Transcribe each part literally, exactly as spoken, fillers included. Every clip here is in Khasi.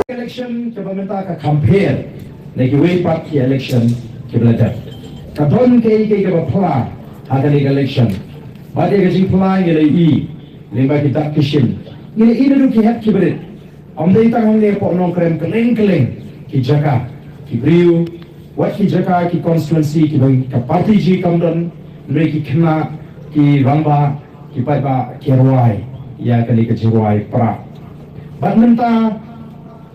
Election kaba mynta ka compare na kiwei pat ki election kiba la dep. Ka don kaei kaei kaba phylla ha kane ka election. Bad ïa ka jingphylla ngi la ïohi lyngba ki dak ki shin. Ngi la ïohi naduh ki hep ki barit. Ym dei tang hangne hapoh Nongkrem, kylleng kylleng ki jaka, ki briew, wat ki jaka, ki constituency kiba ka party jong ngi kam don, hynrei ki khynnah, ki rangbah, ki paidbah ki rwai ïa kane ka jingrwai prah. Bad mynta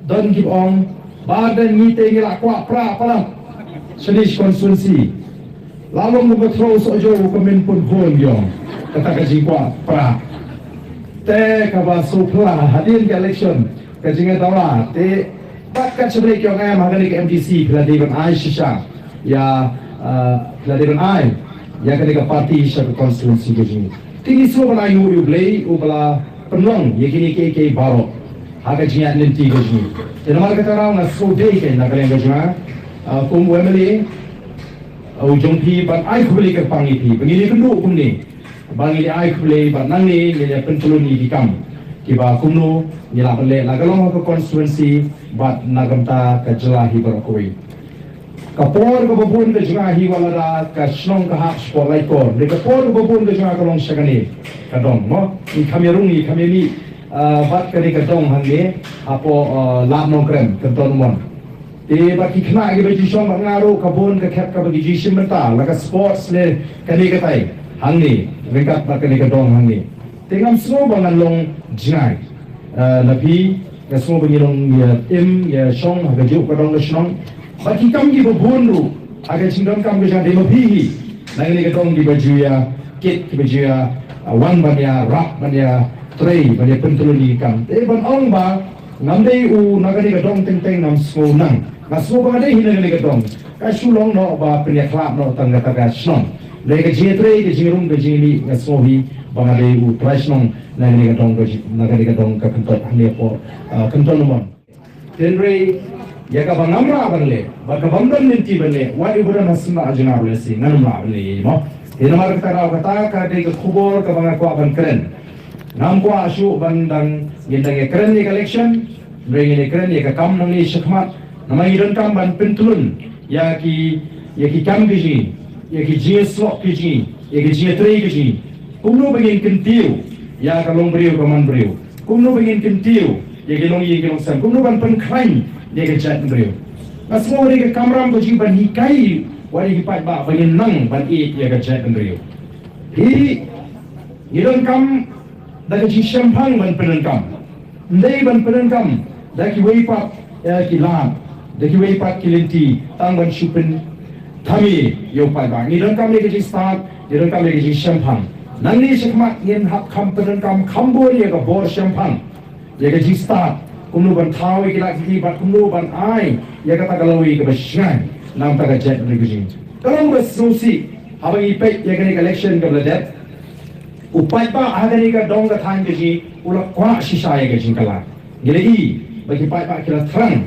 don kiba ong ba lada ngi te ngi la kwah prah palat shane shi constituency. La long kumba throw soh jong u ka min pun hun jong kata ka jingkwah prah. Te kaba shu phylla hadien ka election ka jingdawa te bad ka shymrei ki ong em ha kane ka M D C phi la dei ban ai shisha ïa, uh, phi la dei ban ai ïa kane ka party sha ka constituency ka jong ngi. Te ngi shu ban ai nguh ïa U Blei uba la pynlong ïa kine kiei kiei baroh ha ka jingïaid lynti ka jong ngi. Te namar kata ruh nga shu dei kein na ka liang ka jong nga, uh, kum u M L A, uh, u jong phi ban ai khublei kyrpang ïa phi ba ngin ïakynduh kumne. Ba ngin ïa ai khublei bad nangne ngin ïa pyntylun ïa ki kam kiba kumno ngi lah ban leh na ka long ha ka constituency bad na ka bynta ka jylla hi baroh kawei. Ka por kaba bun ka jong nga hi wat lada ka shnong ka hap shapoh Laitkor, ne ka por kaba bun ka jong nga ka long sha kane ka dong, mo. Ngi kham ïarung, ngi kham ïamih, ah, bad kane ka dong hangne hapoh, ah, Lad Nongkrem, Kynton Umon. Te bad ki khynnah kiba ju shong bad nga ruh ka bun ka khet kaba ki ju shim bynta la ka sports ne kane katai hangne ryngkat bad kane ka dong hangne. Te ngam sngew ba ngan long jngai, eh, na phi, nga sngew ba ngi long, ngi, eh, im, ngi, eh, shong ha kajuh ka dong ka shnong. Bad ki kam kiba bun ruh ha ka jingdonkam ka jong nga dei ma phi hi. Na kane ka dong kiba ju ïa kit, kiba ju ïa, eh, wan ban ïa rap, ban ïa trei, ban ïa pyntylun ïa ki kam. Te ban ong ba ngam dei u na kane ka dong teng teng ngam sngew nang. Nga sngew ba nga dei hi na kane ka dong. Ka shu long noh ba pynïakhlad noh tang kata ka shnong. Dei ka jingtrei, ka jingrung, ka jingmih, nga sngew hi ba nga dei u trai shnong na kane ka dong, ka ji-, na kane ka dong ka Kynton hangne hapoh, ah, Kynton Umon. Hynrei ïa kaba ngam lah ban leh, ba kaba ym don lynti ban leh, wat ïa u ba don ha sla jong nga ruh lehse ngan ym lah ban leh, mo. Te namar kata ruh kata ka dei ka khubor kaba nga kwah ban kren. Ngam kwah shuh ban dang, ngin dang ïa kren ïa ka election, hynrei ngin ïa kren ïa ka kam nangne shakhmat. Namar ngi donkam ban pyntylun ïa ki, ïa ki kam ki jong ngi, ïa ki jingïasyllok ki jong ngi, ïa ki jingïatrei ki jong ngi. Kumno ba ngin kyntiew ïa ka longbriew ka manbriew. Kumno ba ngin kyntiew ïa ki longïing ki longsem. Kumno ban pynkhlaiñ ïa ka jaitbynriew. Nga sngew dei ka kamram ka jong ngi ban hikai wat ïa ki paidbah ba ngin nang ban ïeit ïa ka jaitbynriew. Hi, ngi donkam da ka jingshemphang ban pyndonkam. Ym dei ban pyndonkam da kiwei pat, eh, ki lad, da kiwei pat ki lynti, tang ban shu pynthame ïa u paidbah. Ngi donkam ïa ka jingstad, ngi donkam ïa ka jingshemphang. Nangne shakhmat ngin hap kham pyndonkam kham bun ïa ka bor shemphang. Ïa ka jingstad, kumno ban thaw ïa ki lad ki kti bad kumno ban ai ïa kata ka lawei kaba shngaiñ na ka bynta ka jaitbynriew ka jong ngi. Ka long ba sngewsih haba ngi peit ïa kane ka election kaba la dep. U paidbah ha kane ka dong ka thaiñ ka jong ngi u la kwah shisha ïa ka jingkylla. Ngi la i ba ki paidbah ki la thrang.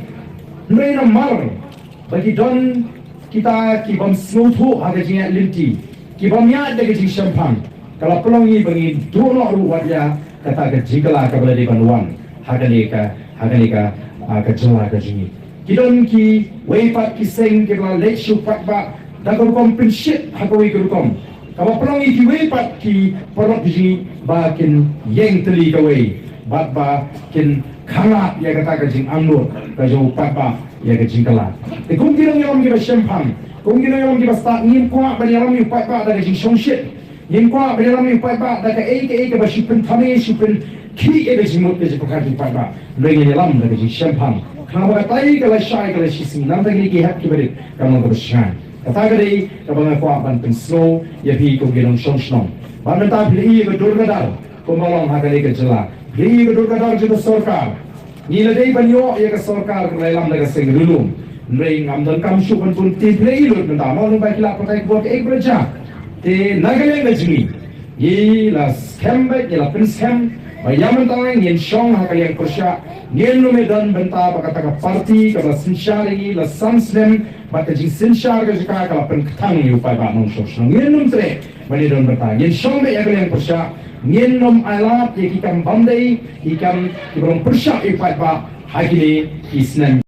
Hynrei namar ba ki don kita ki bym sngewthuh ha ka jingïaid lynti, ki bym ïaid da ka jingshemphang, ka la pynlong ïa ngi ba ngin duh noh ruh wat ïa kata ka jingkylla kaba la dei ban wan ha kane ka, ha kane ka, ah, ka jylla ka jong ngi. Ki don kiwei pat ki seng kiba la leit sha u paidbah da ka rukom pynshit ha kawei ka rukom. Kaba pynlong ïa kiwei pat ki paralok jong ngi ba kin ïeng tylli kawei bad ba kin khanglad ïa kata ka jingangnud ka jong u paidbah ïa ka jingkylla. Te kum ki nongïalam kiba shemphang, kum ki nongïalam kiba stad, ngim kwah ban ïalam ïa u paidbah da ka jingshongshit. Ngim kwah ban ïalam ïa u paidbah da kaei kaei kaba shu pynthame, shu pynkhih ïa ka jingmut ka jingpyrkhat jong u paidbah. Hynrei ngin ïalam da ka jingshemphang. Khnang ba katai ka lashai ka lashisngi, namar kine ki hep kiba rit kan long kaba shngaiñ. Kata ka dei kaba nga kwah ban pynsngew ïa phi kum ki nongshong shnong. Bad mynta phi la i ïa ka dur ka dar kumba long ha kane ka jylla. Phi la i ïa ka dur ka dar jong ka sorkar. Ngi la dei ban ïoh ïa ka sorkar kaba la ïalam da ka seng rilum. Hynrei ngam donkam shuh ban pynbun, te phi la i lut mynta, mo, lyngba ki lad pathai khubor kaei kaba la jia. Te na ka liang ka jong ngi, ngi la skhem beit, ngi la pynskhem ba ïa mynta ngin shong ha ka liang pyrshah. Ngin ym don bynta ba kata ka party kaba la synshar ïa ngi la san snem, bad ka jingsynshar ka jong ka ka la pynkthang ïa u paidbah nongshong shnong. Ngin ym treh ban ïa don bynta, ngin shong beit ha ka liang pyrshah. Ngin nym ailad ïa ki kam bym dei, ki kam kiba long pyrshah ïa u paidbah ha kine ki snem